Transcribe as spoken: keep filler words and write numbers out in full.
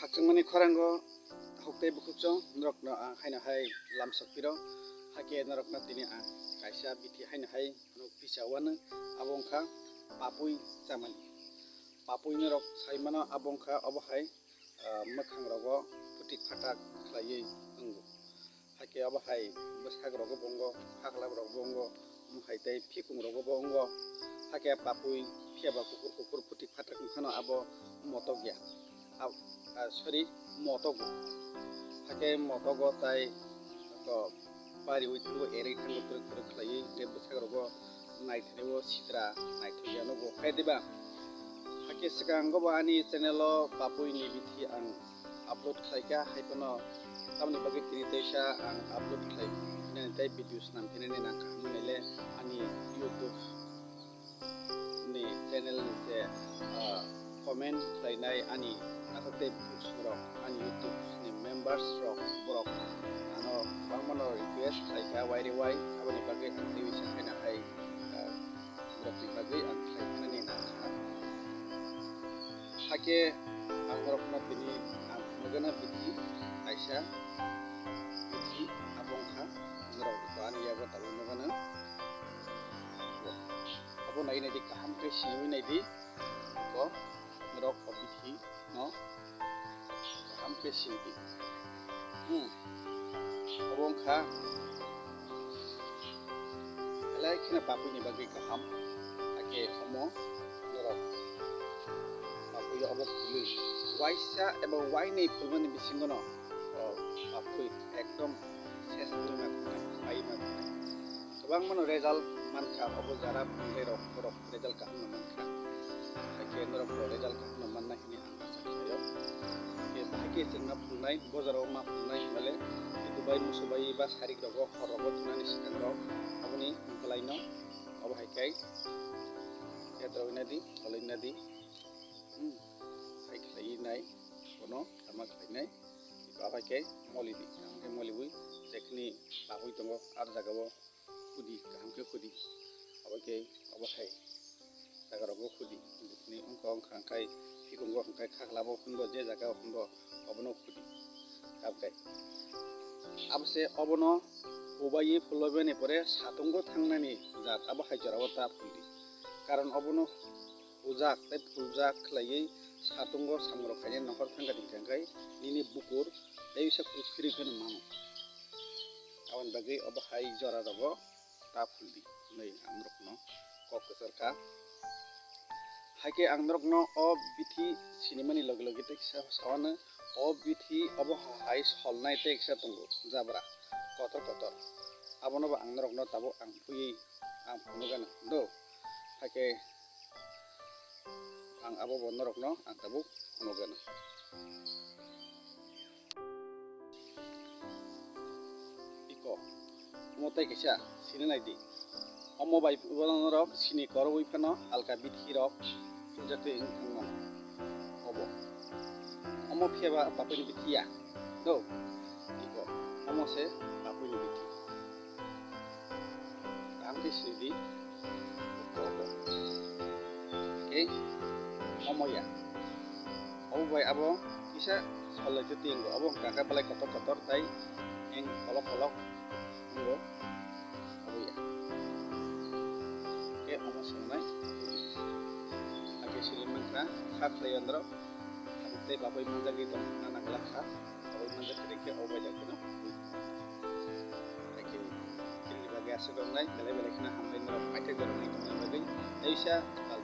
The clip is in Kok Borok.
Hakchangmani khorang o huk tei bukhuk chwng norok no ang haino hai lamsok piro, hakhe norok no tini ang kaisa bithi haino hai phano picha wano, abo wngkha papui chamani. Papui norok sai mano, abo wngkha obo hai, ah, mwkhang rogo phutik phatak khlaiwi wngo. Hakhe obo hai bwsak rogo bo wngo, phaklap rogo bo wngo, omo hai tei phikung rogo bo wngo. Hakhe papui phiya ba kuphur kuphur phutik phatak wngkhano abo motok ya. Ab-, ah, sorry, motogo. Hakhe motogo tai to bariwi thango, erwi thango, kwrwk kwrwk khlaiwi, tei bwsakrogo naithani o sitra naithokya nugo, khe diba? Hakhe swkango bo ani channel o papui ni bithi ang upload khlaikha, hai phano tamoni bagwi tini teisa ang upload khlai phinani tei video swnam phinani nangkha, hwnmani le ani YouTube ni channel ni se, ah, comment khlainai ani naithok tei bukhuk rok, ani YouTube ni members rok, borok ano kwbangma no request khlaikha, wai re wai, aboni bagwi ang tei bisa khaina hai, ah, borok ni bagwi ang khlai phinani nangkha. Hakhe ang norok no tini ang phunugana bithi kaisa bithi abo wngkha norok ani yago tabuk nugana. Abo nai nai di, kaham khe siniwi nai di. Bo norok o bithi no kaham khe sini di. Hmm. Abo wngkha belai kheno papui ni bagwi kaham. Hakhe omo norok papui obo phulwi waisa eba wainwi phulmani bisingo no o papui ekdom ses wngwi ma tongnai, pai ma tongnai. Kwbangma no result mankha, obo jara phunglai rok, borok result kaham no mankha. Hakhe norok bo result kaham no manna hini ang asa khlaio. Hakhe bahai khe chwngno phungnai, bojaro ma phungnai hinmale, dubai musubai ba sarik rogo, hor rogo thunani swkang rok, aboni bwlai no, obo hai khe yatrogwi nadi, koloi nadi, hmm, hai khlaiwi nai, bono tama khlainai, abo hai khe moli di, kaham khe moliwi, jekhni bagwi tongo, ar jagao khudi, kaham khe khudi. Abo khe, obo hai jaga rogo khudi. Bini wngkha wngkha khai phikungo hwnkhai khaklabo hwnbo je jaga hwnbo obono khudi. Tabukhe abo se obono hubaye phulbani pore satungo thangnani jat abo hai jorao ta phuldi. Karon obono hujak tei phuljak khlaiwi satungo samung rok khainai nongkhor thangkha di thangkhai nini bukur tei bisa kwrwi phano mano. Aboni bagwi obo hai jora rogo ta phuldi hwnwi ang norokno kok kwchar kha. Haikhe ang norokno o bithi sinimani logi logi tei kisa sawano, o bithi obo hai solnai tei kisa tongo jabra kotor kotor. Abono bo ang norokno tabuk ang phuiwi ang phunugana do. Haikhe ang abo bo norokno ang tabuk phunugana. Iko, omo tei kaisa sini nai di. Omo bai bono norok sini korwi phano halka bithi rok phunjakti wng thangmano. Obo. Omo phiya ba bapui ni bithi ya. Do. Iko, omo se bapui ni bithi. Kaham khe sini di. Iko, iko. Oke. Omo ya. Obo bai abo kisa solai se tiyang bo. Obo wngkha khe belai kotor kotor tai eng kolok kolok wngo. Obo ya. Khe omo songnai. Ake sili mankha kha khlai andro. Abo tei babai manjagwi tong nana glak kha. Obo manjak khe khe obo bai da kheno. Ake kini bagwi aswk wngnai belai belai kheno hambai norok paithak jorok nai tongna bagwi. Teisa kal